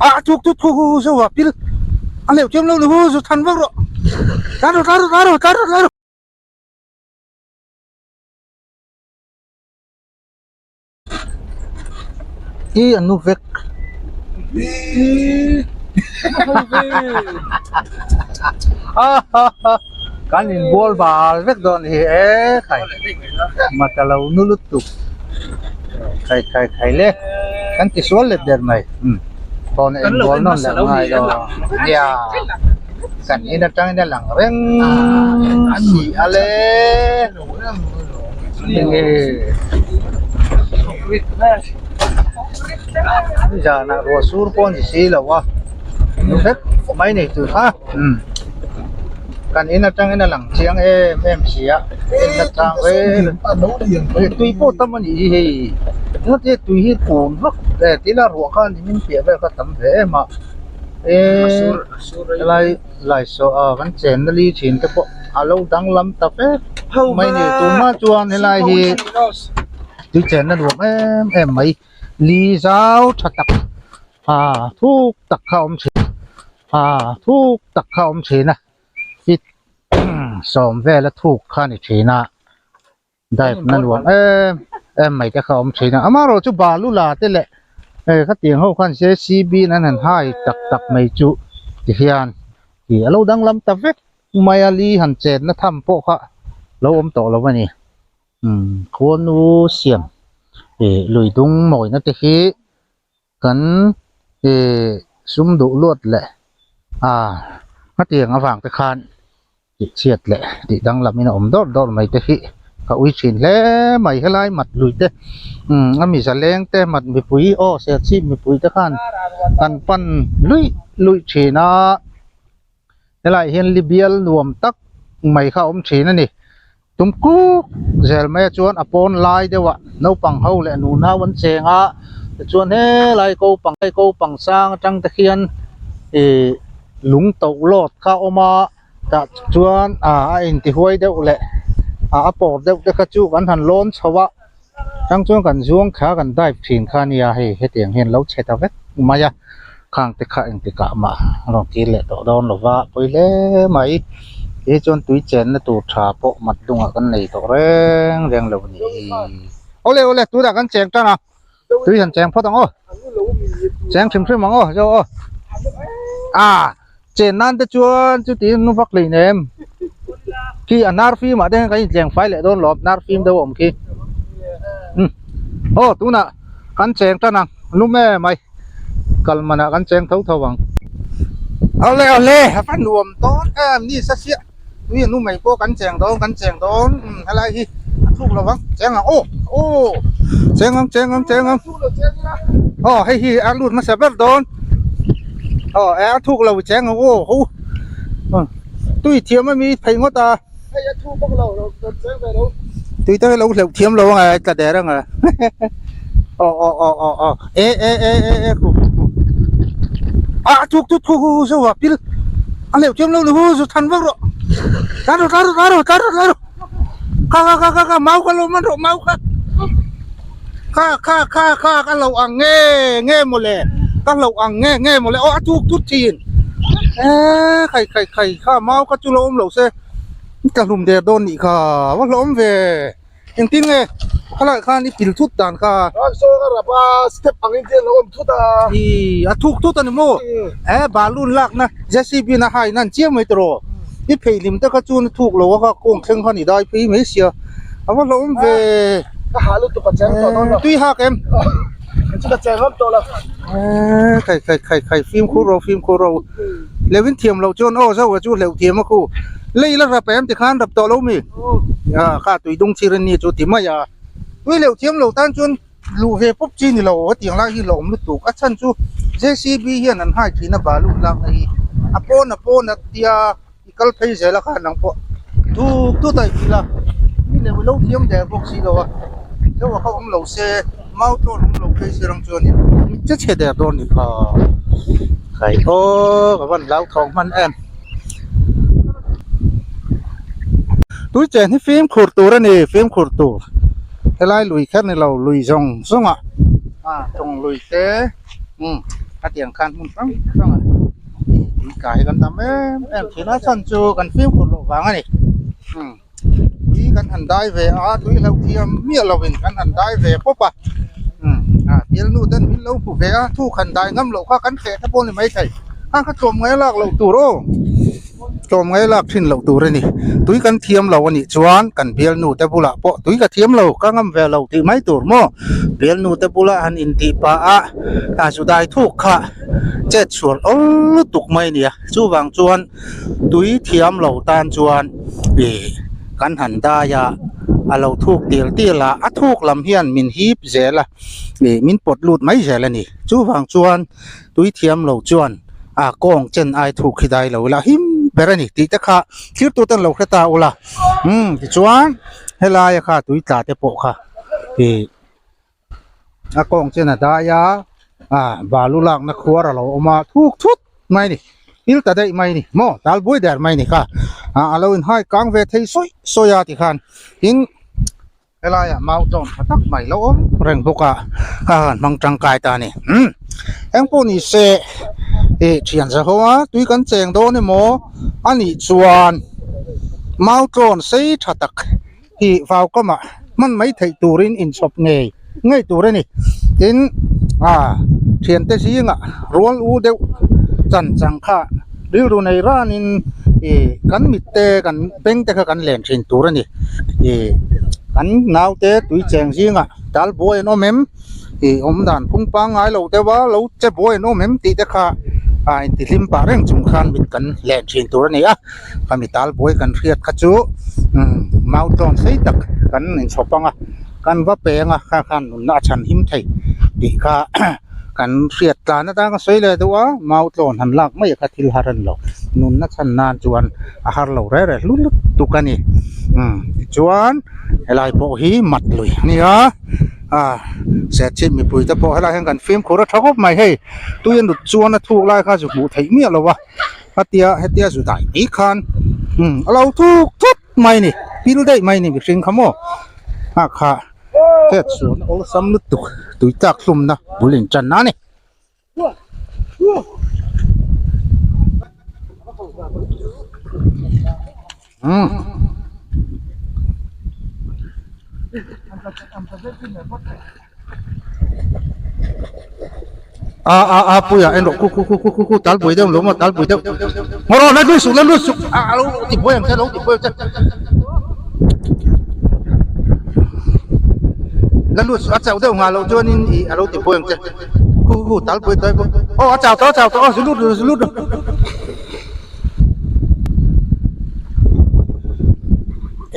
A thuk thut khu khu zo a pil a leuh thiam lo ni hu zu than vak rawh tlan rawh tlan rawh tlan rawh tlan rawh tlan rawh. I an nu vek kan inbual bal vek dawn hi e khai mata lo nu lutuk khai khai khai le kan tisual let der mai tawna inbual nawn leh ngai lo nia kan in atangin a lang reng si a le. Zanah ruah sur pawh a ni si lo a nu vek mai nei tur kha kan in atangin a lang chiang em em si a en na tlang reng tui pawh tam a nih hi hei engati tui hi kun vak e tila ruah kha ni min piah vel kha tam ve em a eee helai laisaw ah kan chenna li thin te pawh a lo danglam ta vek mai a ni tunhma chuan helai hi tui chenna nuam em em mai li zau tha tak ah thuk tak kha a awm thin ah thuk tak kha a awm thin a feet sawm vela thuk kha a ni thin a. Dive na nuam em em mai te kha a awm thin a amaherawh chu balu la te leh eh khatiang ho khan JCB in an han hai tak tak mai chu ti hian ih a lo danglam ta vek mai a li han chenna tham pawh kha lo awm tawh lo a ni umm khuanu siam ih lui dung mawina te hi kan ih sum duh luat leh ah hetiang avang te khan tih chhiat leh tih danglam in a awm dawrh dawrh mai te hi ka ui thin hle mai helai mat lui te umm a mi zaleng te mat mipui aw serchhip mipui te khan kan pan luih luih thin a helaiah hian li bial nuam tak mai kha a awm thin a ni tum kuk zel mai a chuan a pawn lai deuh ah naupang ho leh nunau an cheng a tichuan helai ko pang ko pang sang atang te khian ih lung toh lawt kha a awm a. Tah chuan ah a intihuai deuh leh ah a pawr deuh te kha chu kan han lawn chho a chang chuan kan zuang thla kan dive thin kha ania hei hetiang hian lo chhe ta vek mai a khang te kha engtikah mah a rawn kir leh tawh dawn lo va pawi hle mai ti hi chuan tui chenna tur tha pawh mat dungah kan nei tawh reng reng lo a ni awle awle tunah kan cheng tan a tui han cheng phawt ang aw cheng hrim hrim ang aw zo aw a chen nan te chuan chuti nu vak lei nem khi a nar fim ah te hian kan intleng fai leh dawn lawm nar fim deuh a awm khi um aw tunah kan cheng tan ang lum em mai kal manah kan cheng tho tho ang awle awle a va nuam dawn em ni sa chiah tui a nu mai pawh kan cheng dawn kan cheng dawn umm helai hi a thuk lo vang cheng ang aw aw cheng ang cheng ang cheng ang aw hei hi a lut hmasa ber dawn aw e a thuk lo cheng ang aw ho tui thiam ami phei ngawt a hei a thuk bawk lo lo cheng ve lo tui te lo hleuh thiam lo ang e tla der ang e aw aw aw aw aw e e e e e khu khu khu a thuk thut khu khu khu zo a pil a hleuh thiam lo ni hu zu than vak rawh tlan rawh tlan rawh tlan rawh tlan rawh tlan rawh kha kha kha kha kha mau kha lo man rawh mau kha kha kha kha kha ka lo ang nge nge mawle ka lo ang nge nge mawle aw a thuk thut thin e khai khai khai kha mau kha chu lo awm lo se ka hlum der dawn nih kha va hlawm ve. Engtin nge khalai khan i pil thut dan kha? An sawn a rap a, step angin te an lo awm thut a. I a thuk thut a ni maw? E balloon lakna JCB na hain a an chiang mai tawh. I phei hlim te kha chuan a thuk lo a kha kawng thleng khan i dai phei mai sia. A va hlauhawm ve. Ka hah lutuk a cheng tawh dawn lo. Tui hak em? Chu ka cheng ngam tawh lo. E khai khai khai khai fimkhur ro fimkhur ro. Leuhin thiam loh chuan aw zo chu hleuh thiam a khu. Lei la rap em tikhan rap tawh lo mi? A kha tui dung chir an ni chu ti mai a. Tui leuh thiam lo tan chuan luh ve pawp chi ni lo hetiang lai hi lawm lutuk. A chhan chu JCB hian an hai thin a balu lakna hi a pawn a pawn a tia i kal phei zel a khan ang pawh thuk thut a i la. Mi leuh i lo thiam der bawk si lo a. Zo a kha awm lo se mau tlawn awm lo phei si rang chuan in che chhe der dawn ni kha. Kai aw ka van hlauthawng hman em. Tui chen hi fimkhur tur a ni fimkhur tur helai lui kher ni lo lui zawng zawng ah ah tawng lui te umm. Hetiang khan hmun hrang hrang ah ih tui tla hi kan tam em em thin a chhan chu kan fimkhur loh vang a ni umm tui kan han dai ve a tui hlauh thiam miah lo in kan han dai ve pawp a umm a bialnu ten min lo hmu ve a thuk han dai ngam loh kha kan hreh te pawh a ni maithei a kha tlawmngai lak loh tur aw. Tlawmngai lak thin loh tur a ni. Tui kan thiam lo a nih chuan kan bialnu te bulah pawh tui ka thiam lo, ka ngam ve lo tih mai tur maw? Bialnu te bula han intih pah a, a zu dai thuk kha chet chhuan awl lutuk mai a nia. Chuvang chuan tui thiam lo tan chuan ih kan han dai a, a lo thuk tial tial a, a thuk lam hian min hip zel a, ih min pawt lut mai zel a ni. Chuvang chuan. Tui thiam lo chuan a kawng chen ai thuk khi dai lo ila him ber a ni tih te kha thlir tu ten lo hre ta ula umm tichuan helai a kha tui tla te pawh kha ih a kawng chen a dai a ah balu lakna khuar a lo awm a thuk thut mai a ni thil ta daih mai a ni maw dal buai der mai a ni kha ah a lo inhai kang ve thei sawi sawi a tikhan tin. Helaiah mau tawn tha tak mai lo awm reng bawk a, a han hmang tangkai ta a ni. Umm eng pawh ni se ih thian zaho a tui kan cheng dawn emaw a nih chuan mau tlawn sei tha tak hi vau kamah hman mai theih turin inchhawp ngei ngei tur a ni. Tin ah thiante zingah rual u deuh chan chang kha rilru nei ranin ih kan mitte kan beng te kha kan len thin tur a ni ih kan naute tui cheng zingah dal buai an awm em ih awm dan phung pangngai lo deuh a lo che buai an awm em tih te kha ah intihlim pah reng chung khan mit kan len thin tur a ni a khami tal buai kan hriat kha chu umm mau tlawn sei tak kan inchhawp ang a kan va peng a kha khan nunna a chhan him thei tih kha kan hriat tlan atang a sawi leh deuh a mau tlawn han lak mai a kha thil har a ni lo nunna chhan nan chuan a har lo reh reh hlut lutuk a ni umm tichuan helai pawh hi mat lui a ni a ah serchhip mipui te pawh helai hian kan fimkhur a tha khawp mai hei tui a nut chuan a thuk lai kha zu hmuh theih miah lo a hetia hetia zu dai mai khan umm a lo thuk thut mai a ni pil daih mai a ni mihring kha maw nghak kha hriat chuan awlsam lutuk tui tlak hlumna bul in tan a ni. A a a puia en rawh khu khu khu khu khu khu tal bui deuh lo maw tal bui deuh ngaw rawh la lut suh la lut suh a a lo ti buai ang che lo ti buai ang che la lut suh a chauh deuh nghah loh chuanin ih a lo ti buai ang che khu khu khu tal bui tawi bawk aw a chau tawh a chau tawh aw zu lut rawh zu lut rawh.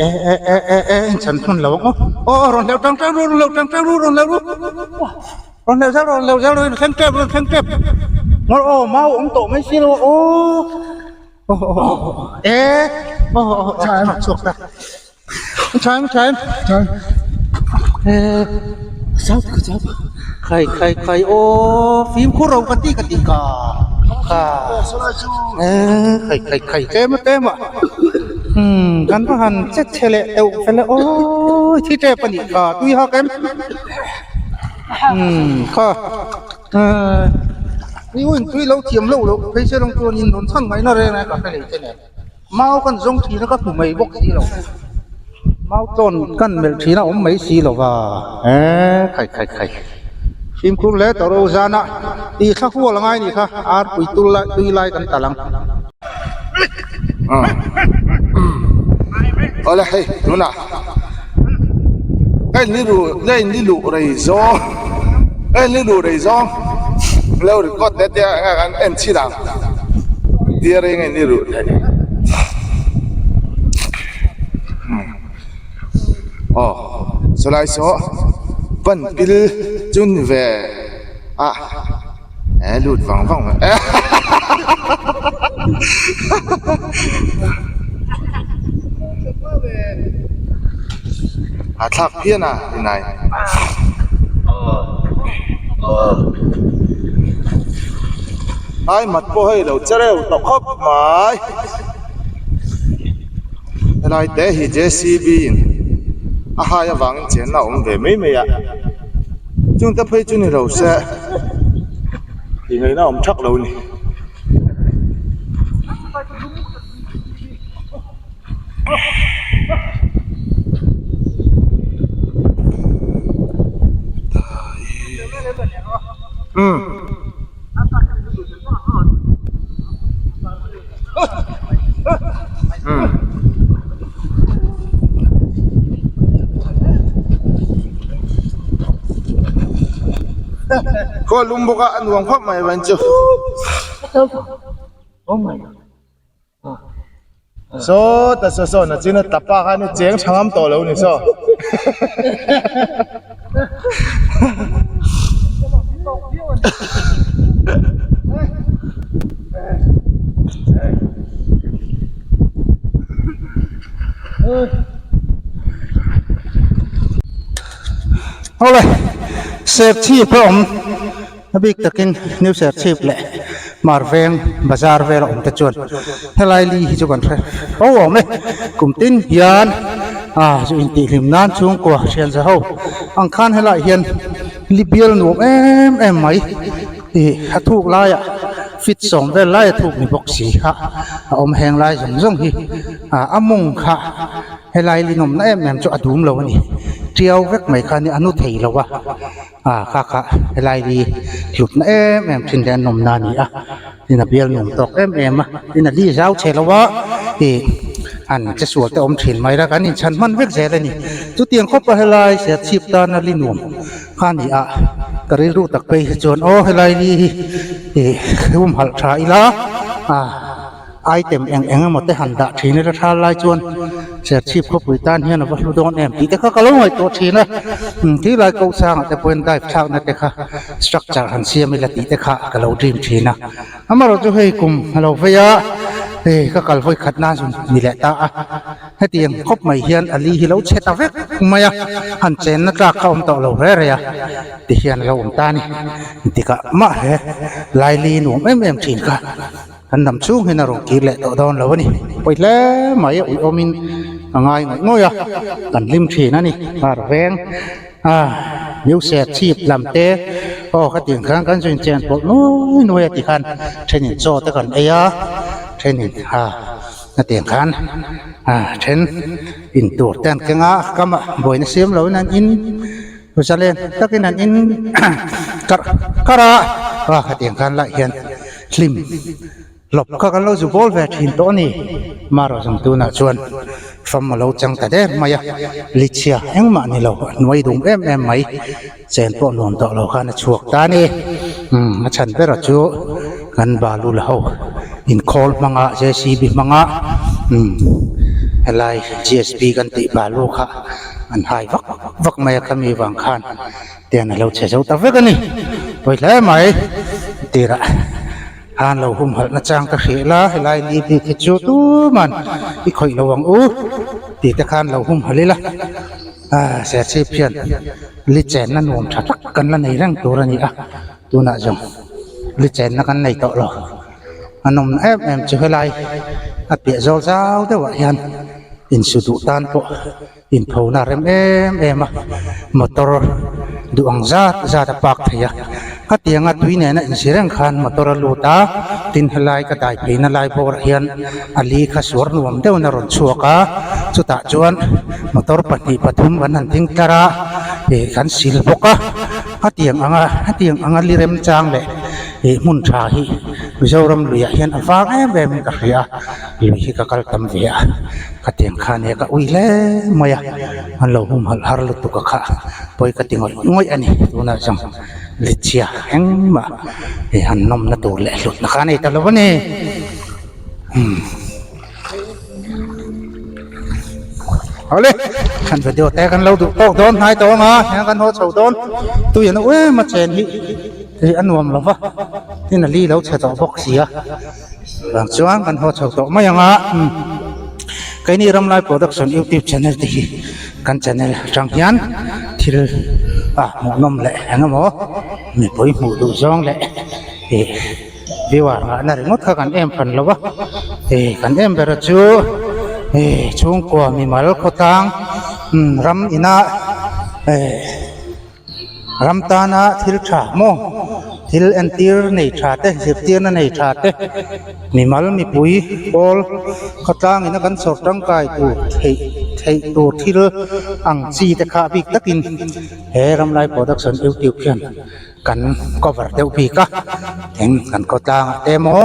E e e e e in chhan hmun lo ang aw aw aw rawn hleuh tang tang ru rawn hleuh tang tang ru rawn hleuh ru rawn hleuh zel rawn hleuh zel rawn thleng tep rawn thleng tep ngaw aw mau awm tawh mai si lo aw aw aw aw e aw aw aw chhuak ta tha em tha em e khai khai khai aw fimkhur ro ka ti ka ti ka kha e khai khai khai tlem a tlem a umm kan va han che chhe leh deuh fel e aw thi tep a nih kha tui hak em umm kha eh ni u in tui lo thiam loh loh phei se lawng chuan in rawn chhan ngaihna reng a ka hre leh che nen. Mau kan zawng thin a ka hmu mai bawk si lo. Mau tlawn kan melh thin a awm mai si lo va. Eee khai khai khai. Fimkhur hle tawh ro zan a tih thla hual a ngai nih kha arpui tul lai tui lai kan tal ang. Awle hei tunah ka in ni luh ka in ni luh rei zawng ka in ni luh rei zawng lo record te te an en chhin ang. Tearing in i ruh theih aw chulai saw pan pil chu ni ve a e lut vang vang mai a thlak phian a inai. Ai mat pawh hei lo che reuh tawh khawp mai helai te hi J C B in a hai avangin chenna a awm ve mai mai a chung te phei chu ni lo se. Tih ngaihna a awm thak lo a ni. Khaw lum bawk a a nuam khawp mai van chu. Saw ta saw saw nachin a tapa khan i cheng tha ngam tawh lo ni saw. Awle Serchhip a awm a bik takin New Serchhip leh Hmar veng bazar vel a awm te chuan helai li hi chu kan hre fo awm e kum tin hian ah chu intihhlim nan chhungkua thianza ho ang khan helaiah hian li bial nuam em em mai ih a thuk laiah fit sawm vel lai a thuk ni bawk si kha a awm heng lai zawng zawng hi ah a mawng kha helai li nawmna em em chu a dum lo a ni tiau vek mai kha a ni a nu thei lo a. Ah kha kha helai hi hlutna em em thin leh a nawmna a ni a tin a bial nuam tawk em em a tin a li zau chhe lo a ih an che sual te awm thin mai la kan inchhan hman vek zel a ni chutiang khawp a helai serchhip tana li nuam kha a ni a ka rilru tak phei hi chuan aw helai li hi ih humhalh tha ila ah. Item eng eng emaw te han dah thin ila thal lai chuan Serchhip khawpui tan hian a va hlu dawn em tih te kha ka lo ngaihtuah thin a, thil lai ko sangah te pawhin dive thlakna te kha structure han siam ila tih te kha ka lo dream thin a, amaherawh chu hei kum a lo vei a, hei ka kal vawi khat nan chu ni leh ta a, hetiang khawp mai hian a li hi lo chhe ta vek mai a, han chenna tlak kha awm tawh lo reh reh a ti hian a lo awm ta a ni, tikah mah he laili nuam em em thin kha. Kan dam chhung hian a rawn kir leh tawh dawn lo a ni. Pawi hle mai a uiawmin a ngai ngawih ngawih a, kan hlim thin a ni. Kar veng a new set chhip lam te aw khatiang khan kan zui chen pawlh nuai nuai a ti khan thenin chaw te kan ei a, thenin ha khatiang khan a then in tur te an keng a, kamah buaina siam loin an in. Zalen takin an in karh karh a, a hetiang khan lah hian hlim hlawp kha kan lo zu bawl ve thin tawh a ni. Marawh zawng tunah chuan fam a lo chang ta der mai a, lichhia engmah ni lo a hnuai dum em em mai chen pawh nuam tawh lo khan a chhuak ta a ni. Umm a chhan bera chu kan balu la ho inkhawl hmanga JCB hmanga umm helai G_S_P kan tih balu kha. An hai vak vak mai a khami vang khan tian a lo chhe zo ta vek a ni. Pawi hle mai tirah khan lo humhalh na chang ka hrih la helai ni bik hi chu tuman i khawih lo ang u tih te khan lo humhalh ila ah serchhip hian li chenna nuam tha tak kan la nei reng tur a ni a tunah zawng li chenna kan nei tawh lo a nawmna em em chu helai a piah zawl zau deuhah hian. Insu duh tan pawh inphona a rem em em a, motor duh ang zat zat a park thei a, khatianga tui nena insi reng khan motor a lut a, tin helai ka dai pheina lai bawrah hian a li kha suar nuam deuhin a rawn chhuak a, chutah chuan motor pahnih pathum kan han ding tlar a, ih kan sil bawk a, khatiang anga hetiang anga li remchang leh ih hmun tha hi Mizoram luiah hian a vang em em in ka hria a. Lui hi ka kal tam ve a, khatiang kha nia ka ui hle mai a, an lo humhalh har lutuk a kha pawi ka ti ngawih ngawih a ni tunah zawng lichhia engmah ih han nawmna tur leh hlutna kha a nei ta lo a ni umm awle kan video te kan lo duh tawk dawn hnai tawh ang a heng kan haw chho dawn tui an awm em a chen hi ih a nuam lo va tin a li lo chhe tawh bawk si a. Vang chuan kan haw chho tawh mai ang a, keini Ramlai Production YouTube channel te hi kan channel atang hian thil a hmuhnawm leh eng emaw mipui hmuh duh zawng leh ih viewer ngahna ringawt kha kan em hran lo va, ih kan em ber chu ih chhungkua mimal khawtlang ram ina eh. Ram tana thil tha maw? Thil entir nei tha te, zirtirna nei tha te, mimal mipui pawl khawtlang ina kan chhawr tangkai tur theih theih tur thil ang chi te kha bik takin he Ramlai Production YouTube hian kan cover deuh bik a, tin kan khawtlangah te emaw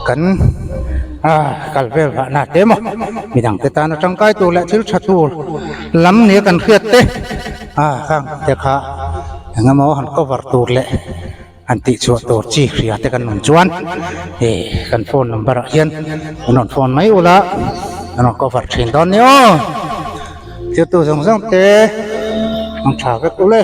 kan kal vel vahna te emaw midang te tana tangkai tur leh thil tha tur lam nia kan hriat te khang te kha eng emaw han cover tur leh han tih chhuah tur chi hria te kan awm chuan hei kan phone number ah hian an rawn phone mai ula an rawn cover thin dawn nia aw thiltu zawng zawng te ang tha vek ule.